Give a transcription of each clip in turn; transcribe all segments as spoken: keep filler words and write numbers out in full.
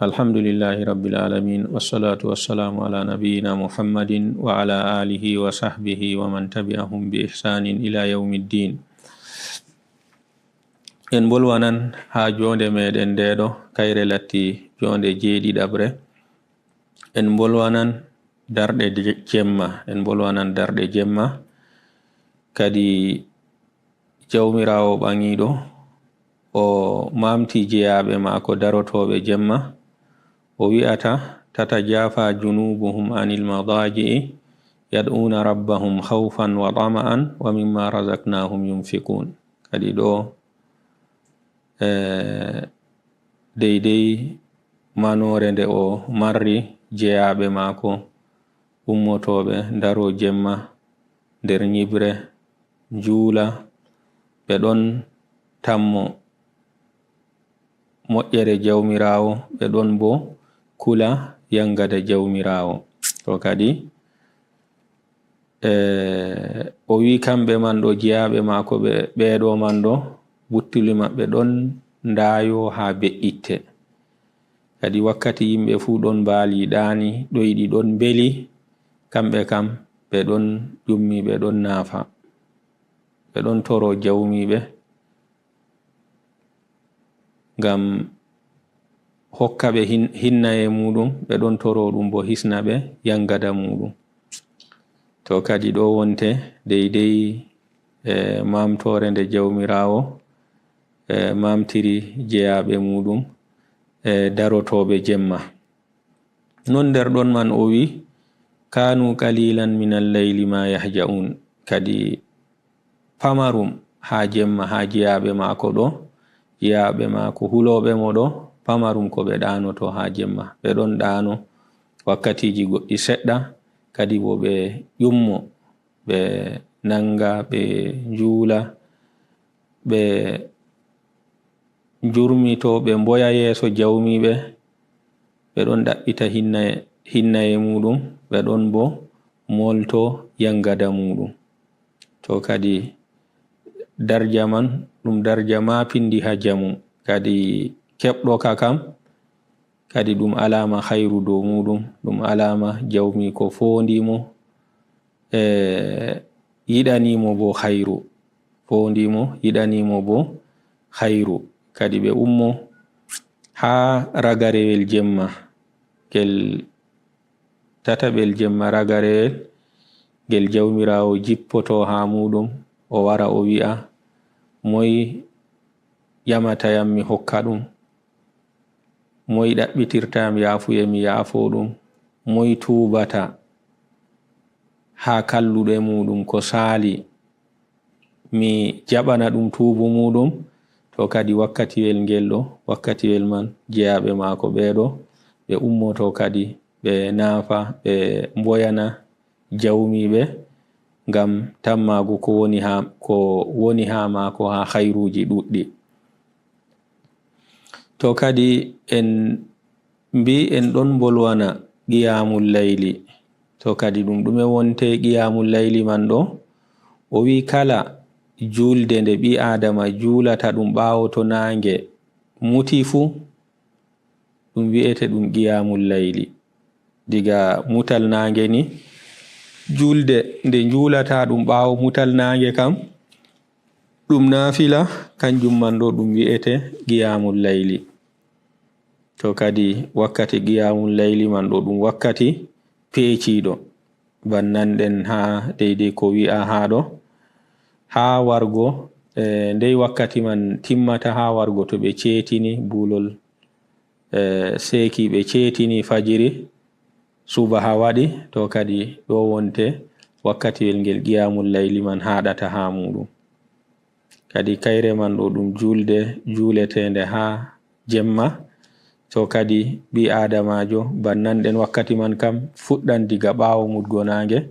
Alhamdulillahi Rabbil Alamin, wassalatu wassalamu ala nabiyyina Muhammadin wa ala alihi wa sahbihi wa man tabi'ahum bi ihsanin ila yawmiddin. En mbolwanan haa joonde meɗen ndeeɗo, kayre latti joonde jeeɗiɗaɓre. En mbolwanan darɗe je-, jemma, en mbolwanan darɗe jemma. Kadi Jawmiraawo ɓaŋiiɗo, o maamti jeyaaɓe maako darotooɓe jemma, o wi'ata, "Tatajafa junubuhum anil madaji'i, yad'una rabbahum khawfan wa tama'an, wa mimma razaqnahum yunfiqun." Kadi ɗo, eh, deydey manoore nde o marri jeyaaɓe maako, ummotooɓe, daroo jemma nder nyiɓre, njuula, ɓe ɗon tammo moƴƴere Jawmiraawo, ɓe ɗon bo kula yangada Jawmiraawo. To kadi, eh, o wi'i kamɓe man ɗo, jeyaaɓe maako ɓe, ɓeeɗo man ɗo, buttuli maɓɓe ɗon ndaayo haa be'itte. Kadi wakkati yimɓe fuu ɗon mbaali ɗaani, ɗoyɗi ɗon mbeli, kamɓe kam ɓe ɗon ƴummi, ɓe ɗon naafa. Ɓe ɗon toro jawmiiɓe ngam hokka ɓe hin-, hinnaye muuɗum, ɓe ɗon toro ɗum bo hisna ɓe yangada muuɗum. To kadi ɗo wonte deydey, eh, maamtoore nde Jawmiraawo, eh, maamtiri jeyaaɓe muuɗum, eh, darotooɓe jemma. Non nder ɗon man o wi'i, "Kanu qalilan minal layli ma yahja'un." Kadi pamarum haa jemma, haa jeyaaɓe maako ɗo, jeyaaɓe maako hulooɓe mo ɗo, pamarum ko ɓe ɗaanoto haa jemma. Ɓe ɗon ɗaano wakkatiiji goɗɗi seɗɗa, kadi bo ɓe ƴummo, ɓe nanga, ɓe njuula, ɓe njurmito, ɓe mboya yeeso jawmiiɓe, ɓe ɗon ɗaɓɓita hinnaye, hinnaye muuɗum, ɓe ɗon bo moolto yangada muuɗum. To kadi darja man, ɗum darja maapindi haa jamu. Kadi keɓɗo ka kam, kadi ɗum alaama hayru dow muuɗum, ɗum alaama jawmiiko foondi mo, e yiɗani mo bo hayru. Foondi mo, yiɗani mo bo hayru. Kadi ɓe ummo haa ragarewel jemma, ngel tataɓel jemma ragarewel, ngel Jawmiraawo jippoto haa muuɗum, o wara o wi'a, "Moy ƴamata yam mi hokka ɗum? Moy ɗaɓɓitirta yam yaafuye mi yaafo ɗum? Moy tuubata haa kalluɗe muuɗum ko saali, mi jaɓana ɗum tuubu muuɗum?" To kadi wakkatiwel ngel ɗo, wakkatiwel man jeyaaɓe maako ɓeeɗo, ɓe ummoto kadi, ɓe naafa, ɓe mboyana jawmiiɓe ngam tammaago ko woni haa, ko woni haa maako haa hayruuji ɗuɗɗi. To kadi en mbi en ɗon mbolwana qiyamul layli. To kadi ɗum ɗume wonte qiyamul layli man ɗo? O wi kala julde nde ɓii Aadama juulata ɗum ɓaawo to naange muti fuu, ɗum wi'ete ɗum qiyamul layli. Diga mutal naange ni, julde nde juulata ɗum ɓaawo mutal naange kam, ɗum naafila, kanjum man ɗo ɗum wi'ete qiyamul layli. To kadi wakkati qiyamul layli man ɗo ɗum wakkati peeciiɗo. Bannanɗen haa deydey ko wi'a haa ɗo. Haa wargo, eh, ndey wakkati man timmata haa wargo to ɓe ceetini buulol, eh, seeki ɓe ceetini fajiri, subaha waɗi, to kadi ɗo wonte wakkatiwel ngel qiyamul layli man haaɗata haa muuɗum. Kadi kayre man ɗo ɗum julde juuleteende haa jemma. To kadi ɓii Aadamaajo, bannanɗen wakkati man kam fuɗɗan diga ɓaawo mutgo naange.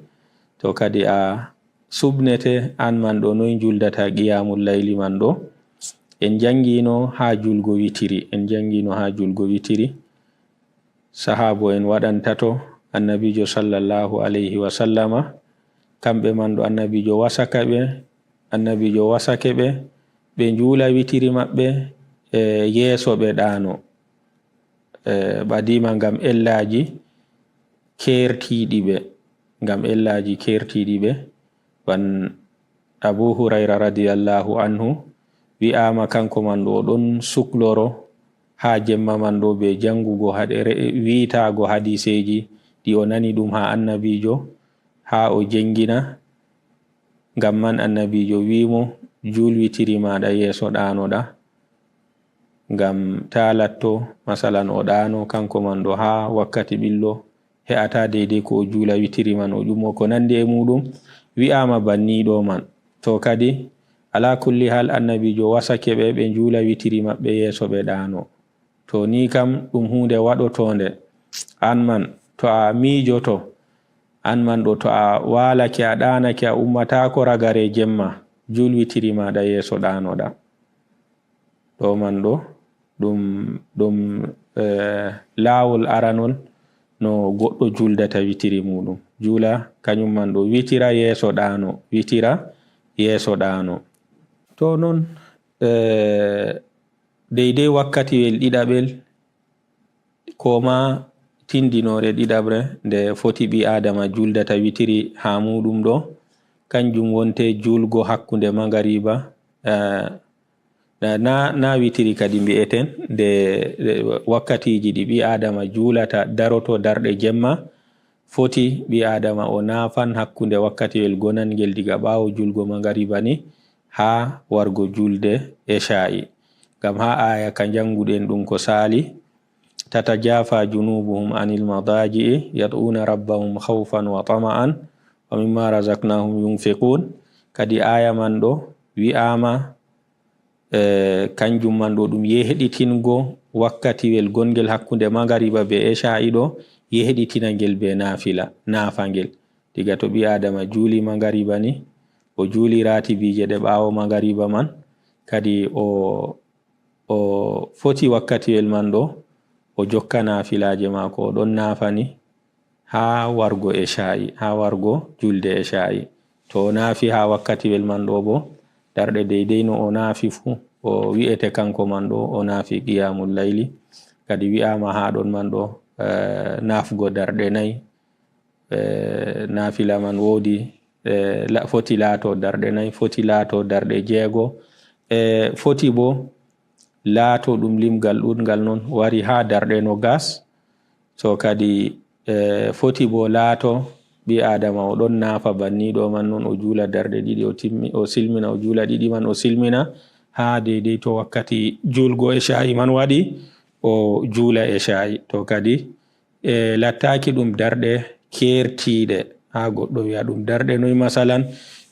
To kadi a suɓnete an man ɗo, noy njuldata qiyamul layli man ɗo? En janngino haa julgo witiri, en janngino haa julgo witiri. Sahaabo en waɗan tato, Annabiijo sallallahu alayhi wa sallama, kamɓe man ɗo Annabiijo wasaka ɓe, Annabiijo wasake ɓe, ɓe njuula witiri maɓɓe, e yeeso ɓe ɗaano. eh, ɓadiima ngam ellaaji keertiiɗi ɓe, ngam ellaaji keertiiɗi ɓe. Wan Abu Hurayra radiyallahu anhu wi'aama kanko man ɗo o ɗon sukloro haa jemma man ɗo be janngugo had-, re-, wiitaago hadiseeji ɗi o nani ɗum haa Annabiijo, haa o jenngina. Ngam man Annabiijo wi'i mo, "Juul witiri maaɗa yeeso ɗaanoɗa." Ngam taa latto, masalan, o ɗaano kanko man ɗo haa wakkati ɓillo, he'ata deydey ko o juula witiri man, o ƴumo ko nanndi e muuɗum, wi'aama banniiɗo man. To kadi, alaa kulli hal, Annabiijo wasake ɓe, ɓe njuula witiri maɓɓe yeeso ɓe ɗaano. To ni kam, ɗum huunde waɗotoonde. Aan man, to a miijoto, aan man ɗo, to a waalake, a ɗaanake, a ummataako ragare jemma, juul witiri maaɗa yeeso ɗaanoɗa. Ɗo man ɗo, ɗum, ɗum, eh, laawol aranol no goɗɗo juuldata witiri muuɗum. Juula kañum man ɗo witira yeeso ɗaano, witira yeeso ɗaano. To non, eh, deydey wakkatiwel ɗiɗaɓel, ko ma tindinoore ɗiɗaɓre nde foti ɓii Aadama juuldata witiri haa muuɗum ɗo, kanjum wonte juulgo hakkunde magariba, eh, na, na, na witiri kadi mbi'eten, nde, nde wakkatiiji ɗi ɓii Aadama juulata daroto darɗe jemma, foti ɓii Aadama o naafan hakkunde wakkatiwel gonangel diga ɓaawo juulgo magariba ni haa wargo juulde eshaa'i. Ngam haa aaya ka njannguɗen ɗum ko saali, "Tatajafa junubuhum anil madaji'i yad'una rabbahum khawfan wa tama'an wa mimma razaqnahum yunfiqun." Kadi aaya man ɗo wi'aama, eh, kanjum man ɗo ɗum yehɗitingo wakkatiwel gongel hakkunde magariba be eshaa'i ɗo, yehɗitina ngel be naafila, naafa ngel. Diga to ɓii Aadama juuli magariba ni, o juuli raatibiije ɗe ɓaawo magariba man, kadi o, o foti wakkatiwel man ɗo, o jokka naafilaaje maako, o ɗon naafani haa wargo eshaa'i, haa wargo julde eshaa'i. To o naafi haa wakkatiwel man ɗo bo, darɗe deydey no o naafi fuu, o wi'ete kanko man ɗo, o naafi qiyamul layli. Kadi wi'aama haa ɗon man ɗo, eh, naafgo darɗe nay, eh, naafila man woodi, eh, la-, foti laato darɗe nay, foti laato darɗe jeego, eh, foti bo laato ɗum limgal ɗuɗngal non wari haa darɗe nogas. So kadi, eh, foti bo laato ɓii Aadama o ɗon naafa banniiɗo man non, o juula darɗe ɗiɗi, o timmi, o silmina, o juula ɗiɗi man, o silmina haa deydey to wakkati juulgo eshaa'i man waɗi, o juula eshaa'i. To kadi, e lattaaki ɗum darɗe keertiiɗe. Haa goɗɗo wi'a ɗum darɗe noy, masalan,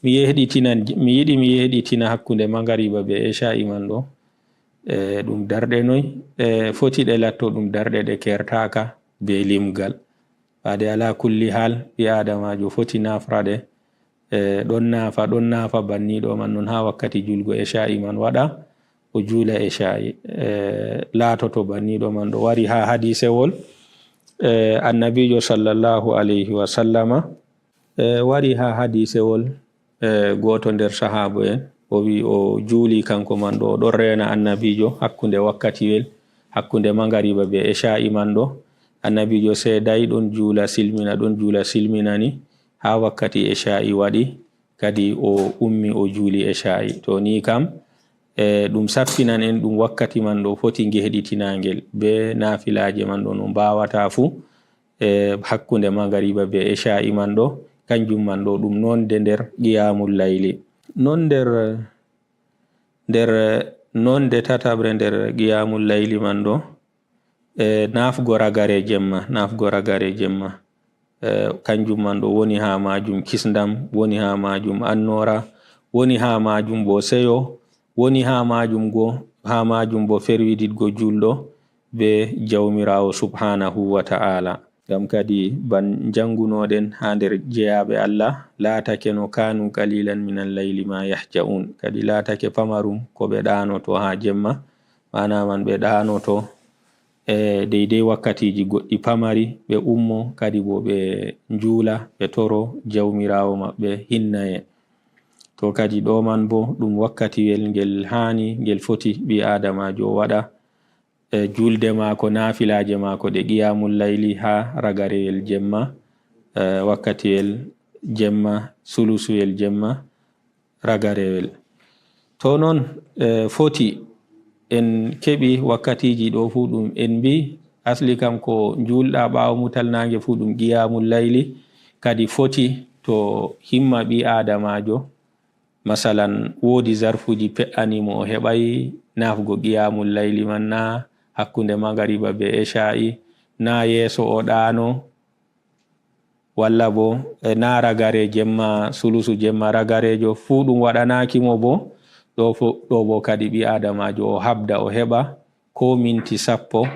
mi yehɗitina, mi yiɗi mi yehɗitina hakkunde magariba be eshaa'i man ɗo. E ɗum darɗe noy? E foti ɗe latto ɗum darɗe ɗe keertaaka be limgal. Waade alaa kulli haal, ɓii Aadamaajo foti naafra ɗe. E ɗon naafa, ɗon naafa banniiɗo man non haa wakkati juulgo eshaa'i man waɗa, o juula eshaa'i. E laatoto banniiɗo man ɗo wari haa hadiisewol, e Annabiijo sallallahu alayhi wa sallama, e wari haa hadiisewol, e gooto nder sahaabo en, o wi o juuli kanko man ɗo, o ɗon reena Annabiijo hakkunde wakkatiwel, hakkunde magariba be eshaa'i man ɗo. Annabiijo seeday ɗon juula silmina, ɗon juula silmina ni, haa wakkati eshaa'i waɗi, kadi o ummi o juuli eshaa'i. To ni kam, e ɗum sappinan en ɗum wakkati man ɗo foti ngehɗitinaangel be naafilaaje man ɗo no mbaawata fuu, e hakkunde magariba be eshaa'i man ɗo, kanjum man ɗo ɗum nonde nder qiyamul layli. Non nder, nder nonde tataɓre nder qiyamul layli man ɗo, e naafgo ragare jemma, naafgo ragare jemma. E kanjum man ɗo woni haa maajum kisndam, woni haa maajum annoora, woni haa maajum bo seyo, woni haa maajum go, haa maajum bo ferwididgo juulɗo be Jawmiraawo subhaanahu wa ta'ala. Ngam kadi ban njanngunoɗen haa nder jeyaaɓe Allah, "Laatake no kanu qalilan minal layli ma yahja'un." Kadi laatake pamarum ko ɓe ɗaanoto haa jemma, maana man ɓe ɗaanoto e deydey wakkatiiji goɗɗi pamari, ɓe ummo kadi bo ɓe njuula, ɓe toro Jawmiraawo maɓɓe hinnaye. To kadi ɗo man bo ɗum wakkatiwel ngel haani, ngel foti ɓii Aadamaajo waɗa. e julde maako, naafilaaje maako ɗe qiyamul layli haa ragareyel jemma, e wakkatiyel jemma, sulusuyel jemma, ragarewel. To noon, e foti en keɓi wakkatiiji ɗo fuu ɗum en mbi, asli kam ko juulɗa ɓaawo mutal naange fuu ɗum qiyamul layli, kadi foti to himma ɓii aadamaajo, masalan, woodi zarfuuji pe'ani mo o heɓay naafgo qiyamul layli man na hakkunde magariba be esha'i, na yeeso o ɗaano, walla bo, e, na ragare jemma, sulusu jemma ragarejo, fuu ɗum waɗanaaki mo bo, ɗo fo-, ɗo bo kadi ɓii aadamaajo o habda o heɓa ko minti sappo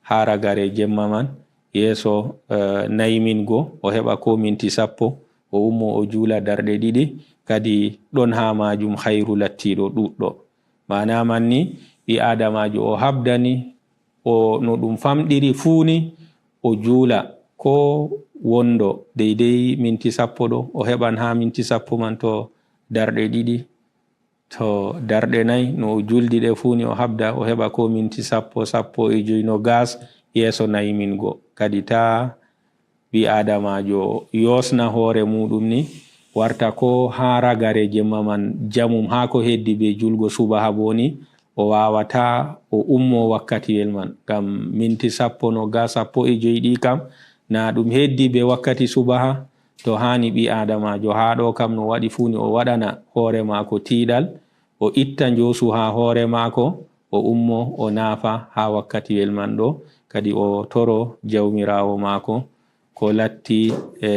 haa ragare jemma man, yeeso, e, naymingo, o heɓa ko minti sappo, o ummo o juula darɗe ɗiɗi, kadi ɗon haa maajum hayru lattiiɗo ɗuuɗɗo. Maana man ni, ɓii aadamaajo o habdani, o, no ɗum famɗiri fuu ni, o juula ko wondo deydey minti sappo ɗo, o heɓan haa minti sappo man to darɗe ɗiɗi, to darɗe nay, no o juldi ɗe fuu ni o habda, o heɓa ko minti sappo, sappo e joy, nogas, yeeso naymingo. Kadi taa ɓii aadamaajo yoosna hoore muuɗum ni, warta ko haa ragare jemma man jamum, haa ko heddi be julgo subaha bo ni, o waawataa o ummo wakkatiyel man. Ngam minti sappo, nogas, sappo e joy ɗi kam, na ɗum heddi be wakkati subaha, to haani ɓii aadamaajo haa ɗo kam no waɗi fuu ni o waɗana hoore maako tiiɗal, o itta njoosu haa hoore maako, o ummo, o naafa haa wakkatiyel man ɗo, kadi o toro Jawmiraawo maako ko latti, e,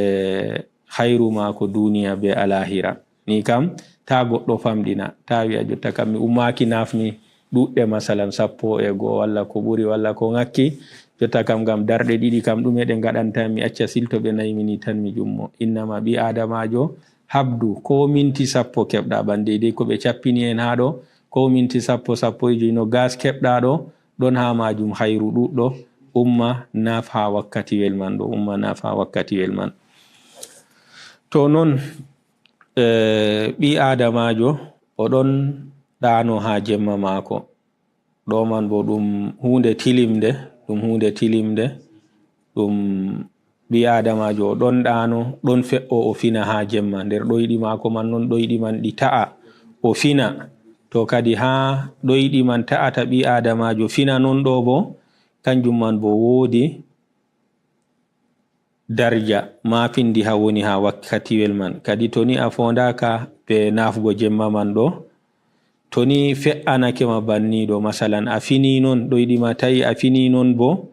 hayru maako duniya be alaahira. Ni kam, taa goɗɗo famɗina, taa wi'a, "Jotta kam mi ummaaki naafmi ɗuuɗɗe, masalan, sappo e go'o walla ko ɓuri walla ko ŋakki. Jotta kam ngam darɗe ɗiɗi kam ɗume ɗe ngaɗanta mi, acca silto ɓe naymini tan mi jummo." Innama ɓii aadamaajo, habdu ko minti sappo keɓɗa, ban deydey ko ɓe cappini en haa ɗo, ko minti sappo, sappo e joy, nogas keɓɗa ɗo, ɗon haa maajum hayru ɗuuɗɗo, umma naaf haa wakkatiwel man ɗo, umma naaf haa wakkatiwel man. To non, e, ɓii aadamaajo o ɗon ɗaano haa jemma maako. Ɗo man bo ɗum huunde tilimnde, ɗum huunde tilimnde, ɗum ɓii aadamaajo o ɗon ɗaano, ɗon fe'o o fina haa jemma. Nder ɗoyɗi maako man non, ɗoyɗi man ɗi ta'a, o fina. To kadi haa ɗoyɗi man ta'ata ɓii aadamaajo fina non ɗo bo, kanjum man bo woodi darja, maa pindi haa woni haa wakkatiwel man. Kadi to ni a foondaaka be naafgo jemma man ɗo, to ni fe'anake ma banni ɗo, masalan, a fini non, ɗoyɗi ma ta'i a fini non bo,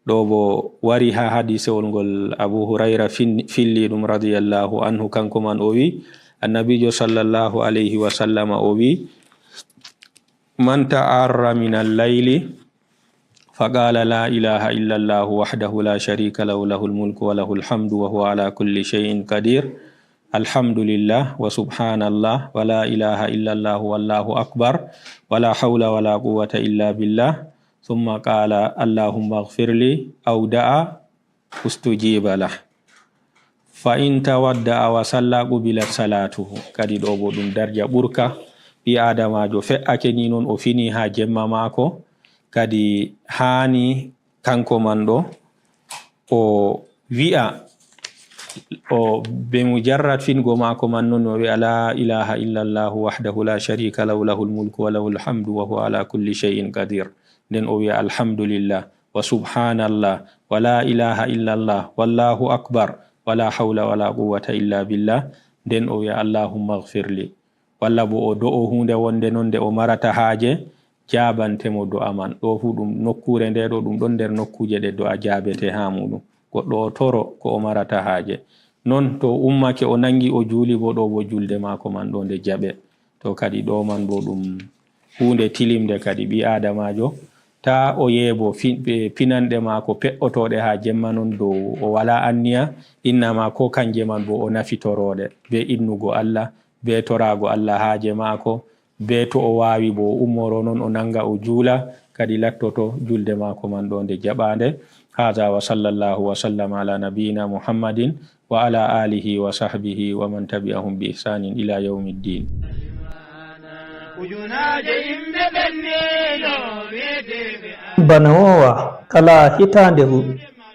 ɗo bo wari haa hadisewol ngol Abu Hurayra fin-, filli ɗum radiyallahu anhu, kanko man o wi, Annabiijo sallallahu alayhi wa sallama o wi, "Man ta'arra min al-layli faqala la ilaha illa Allah wahdahu la sharika lahu, lahul mulku wa lahul hamdu wa huwa ala kulli shay'in qadir. Alhamdulillah wa subhanallah wa la ilaha illa Allah wallahu akbar wa la hawla wa la quwwata illa billah. Thumma qala Allahumma ighfir li aw da'a ustujiba lah. Fa in tawadda'a wa salla qubilat salatuhu." Kadi ɗo bo ɗum darja ɓurka. Ɓii aadamaajo fe'ake ni non, o fini haa jemma maako. Kadi haani kanko man ɗo o wi'a, o be mujarrad fingo maako man non, o wi'a, "La ilaha illa Allah wahdahu la sharika lahu, lahul mulku wa lahul hamdu wa huwa ala kulli shay'in qadir." Nden o wi'a, "Alhamdulillah, wa subhanallah, wa la ilaha illa Allah, wallahu akbar, wa la hawla wa la quwwata illa billah." Nden o wi'a, "Allahumma ighfir li." Walla bo o do'o huunde wonde non nde o marata haaje, jaabante mo do'a man. Ɗo fuu ɗum nokkuure nde ɗo, ɗum ɗon nder nokkuuje ɗe do'a jaabete haa muuɗum. Goɗɗo o toro ko o marata haaje. Non to o ummake o nangi o juuli bo, ɗo bo julde maako man ɗo nde jaɓe. To kadi ɗo man bo ɗum huunde tilimnde kadi ɓii aadamaajo. Taa o yeebo fi-, e, pinanɗe maako pe'otooɗe haa jemma non dow o walaa anniya, innama ko kanje man bo o nafitorooɗe be innugo Allah, be toraago Allah haaje maako, be to o waawi bo o ummoro non o nanga o juula, kadi lattoto julde maako man ɗo nde jaɓaande. Haadha wa sallallahu wa sallam ala nabiyyina Muhammadin wa ala alihi wa sahbihi wa man tabi'ahum bi ihsanin ila yawmiddin. Ujunaaje yimɓe ɓenniino wi'eteeɓe Bana woowa kala hitaande hu,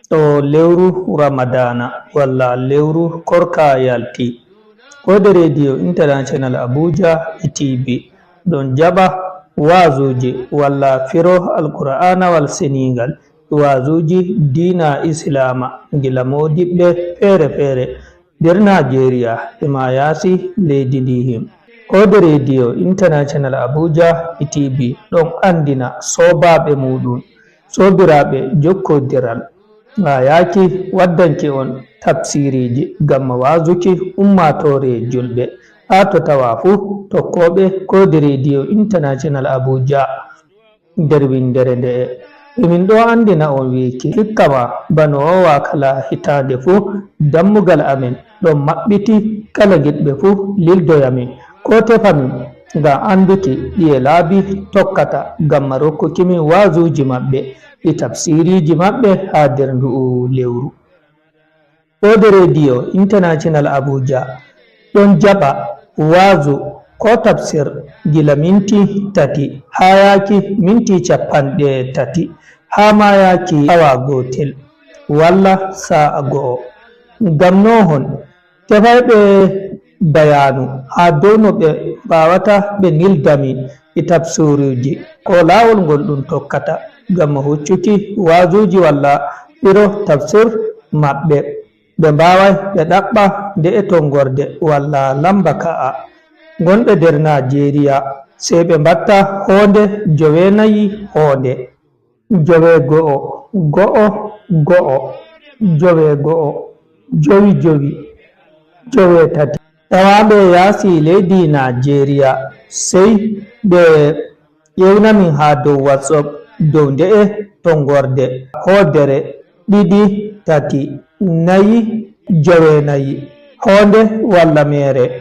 to lewru Ramadaana walla lewru Korka yalti, Koode Rediyo International Abuja e T V ɗon jaɓa waazuuji walla firo Alqur'aanawal Seniingal, waazuuji diina Islaama gila moodiɓɓe feere feere nder Naajeeriya e maa yaasi leydi ndii him. Koode Rediyo International Abuja e T V ɗon anndina soobaaɓe muuɗum, soobiraaɓe jokkondiral, ŋaayaaki waddanki on tafsiiriiji ngam waazuki ummaatoore julɓe. Haa to tawa fuu tokkooɓe Koode Rediyo International Abuja nder winndere nde'e. E min ɗo anndina on wiiki, hikka ma bano o waakala hitaande fuu, dammugal amin ɗon maɓɓiti kala giɗɓe fuu lildoya min, koo tefa min ngam annduki ɗiye laabi tokkata ngam ma rokkuki min waazuuji maɓɓe e tafsiiriiji maɓɓe haa nder ndu'u lewru. Koode Rediyo International Abuja ɗon jaɓa waazu koo tafsir gila minti tati haa yaaki minti cappanɗe tati, haa ma yaaki awa gootel walla saa'a go'o. Ngam noohon, tefayɓe bayaanu haa dow no ɓe mbaawata ɓe nilda min e tafsiruuji, koo laawol ngol ɗum tokkata ngam huccuki waazuuji walla firo tafsir maɓɓe. Ɓe mbaaway ɓe ɗaɓɓa nde'e tonngorde walla lamba ka'a. Ngonɓe nder Naajeeriya, sey ɓe mbatta hoonde joweenayi hoonde. Joweego'o, go'o, go'o, joweego'o, jowi jowi, joweetati. Tawaaɓe yaasi leydi Naajeeriya, sey ɓe ƴewna min haa dow WhatsApp dow nde'e tonngorde, hoodere, ɗiɗi, tati, nayi, joweenayi, hoonde walla meere,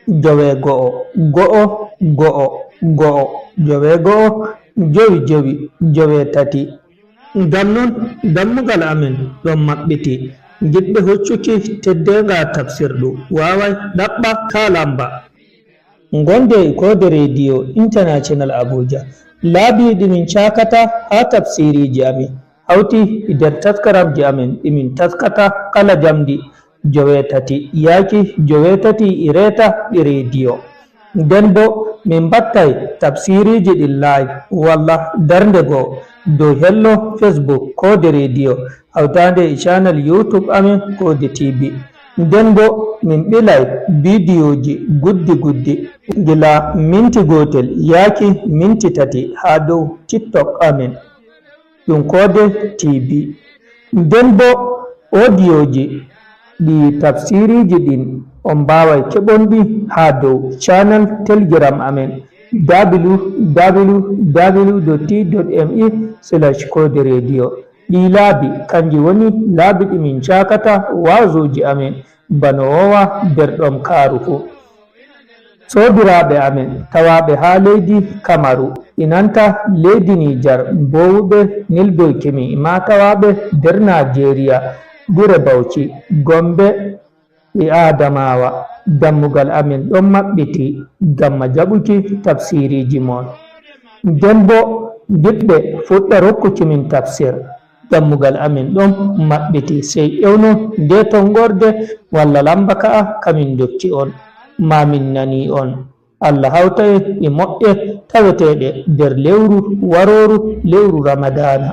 joweego'o, go'o, go'o, go'o, joweego'o, jowi jowi, joweetati. Ngam non, dammugal amin ɗon maɓɓiti. Giɗɓe hoccuki teddeenga tafsirdu waaway ɗaɓɓa kaa lamba. Ngonde e Koode Rediyo International Abuja. Laabi ɗi min caakata haa tafsiiriiji amin hawti e nder taskaramji amin ɗi min taskata kala jamdi joweetati yaaki joweetati e reeta ɗi rediyo. Nden boo, min mbattay tafsiiriiji ɗin live walla darnde goo dow hello Facebook Koode Rediyo, hawtaande e channel YouTube amin Koode T V. Nden boo, min ɓilay bidiyooji guddi guddi, gila minti gootel yaaki minti tati haa dow TikTok amin, ɗum Koode T V. Nden boo, odiyooji ɗi tafsiiriiji ɗin, on mbaaway keɓon ɗi haa dow channel Telegram amin, www.t.me/koderediyo. Ɗii laabi, kanji woni laabi ɗi min caakata waazuuji amin, bano woowa nder ɗomkaaru fuu. Soobiraaɓe amin tawaaɓe haa leydi Kamaru, e nanta leydi Nijar, mboowuɓe nildoyki min, e maa tawaaɓe nder Naajeeriya, gure Bawci, Gombe, e Adamawa, dammugal amin ɗon maɓɓiti ngam ma jaɓuki tafsiiriiji mon. Nden boo, giɗɓe fuɗɗa rokkuki min tafsir, dammugal amin ɗon maɓɓiti. Sey ewnon nde tonngorde walla lamba ka'a ka min ndokki on, maa min nanii on. Allah hawta en e moƴƴe taweteeɗe nder lewru warooru, lewru Ramadaana.